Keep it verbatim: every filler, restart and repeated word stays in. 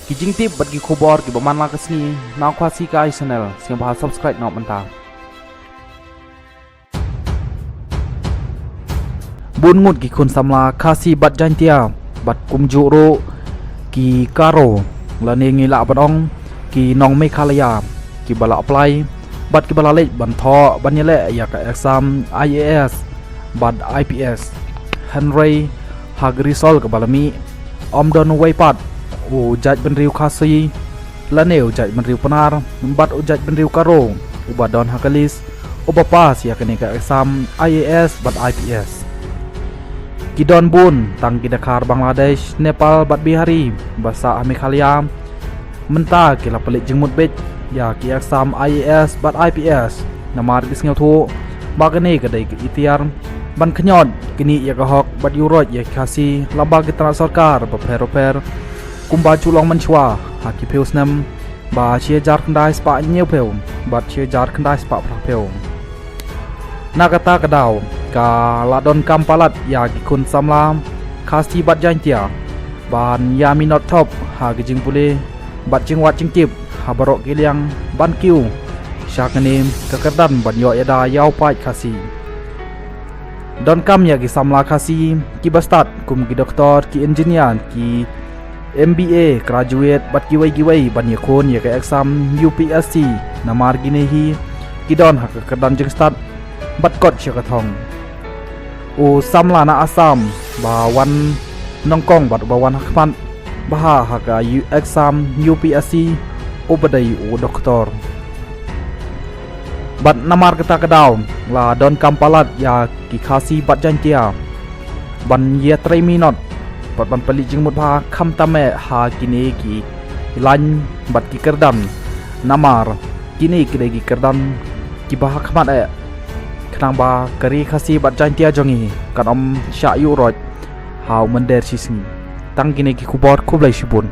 Ki jingtip bad ki khubor kiba man la ka sngi na Khasi Kai Channel, sngewbha subscribe noh mynta. Bun ngut ki khun samla Khasi bad Jaintia bad kumjuh ruh ki Garo, lane ngi lah ban ong ki nong Meghalaya, kiba la apply bad kiba la leit ban thoh ban ïaleh ïa ka exam I A S bad I P S. Hynrei ha ka result kaba la mih, ym don uwei pat u jaitbynriew Khasi lane u jaitbynriew Pnar bad u jaitbynriew Garo uba don ha ka list uba pass ïa kane ka exam I A S bad I P S. Ki don bun, tang ki Dkhar, Bangladesh, Nepal bad Bihari ba sah ha Meghalaya, mynta ki la pynleit jingmut beit ïa ki exam I A S bad I P S, namar ki sngewthuh ba kane ka dei ka iktiar ban kynnoh kynnoh ïa ka hok bad ïuhroit ïa ki Khasi lyngba ki tnat sorkar bapher bapher, kumba ju long mynshuwa ha ki phew snem, ba shi hajar khyndai spah hynñiew phew bad shi hajar khyndai spah phra phew. Na kata ka daw, ka la donkam palat ïa ki khun samla Khasi bad Jaintia ban ïa minot thop ha ki jingpule bad jingwad jingtip ha baroh ki liang ban kiew sha kane ka kyrdan ban ïoh ïada ïa u paid Khasi. Donkam ïa ki samla Khasi kiba stad kum ki doktor, ki engineer, ki M B A graduate bad kiwei kiwei ban ïakhun ïa ka exam U P S C, namar kine hi ki don ha ka kyrdan jingstad bad kot sha ka thong. U samla na Assam ba wan nyngkong bad ba wan ha khmat bha ha ka U-, exam U P S C, uba dei u doktor. Bad namar kata ka daw, la donkam palat ïa ki Khasi bad Jaintia ban ïatrei minot bad ban pynleit jingmut bha, khamtam eh ha kine ki lain bad ki kyrdan, namar kine ki dei ki kyrdan kiba ha khmat eh, khnang ba ka ri Khasi bad Jaintia jong ngi kan ym shah ïuhroit ha u mynder shisngi. Tang kine ki khubor, khublei shibun.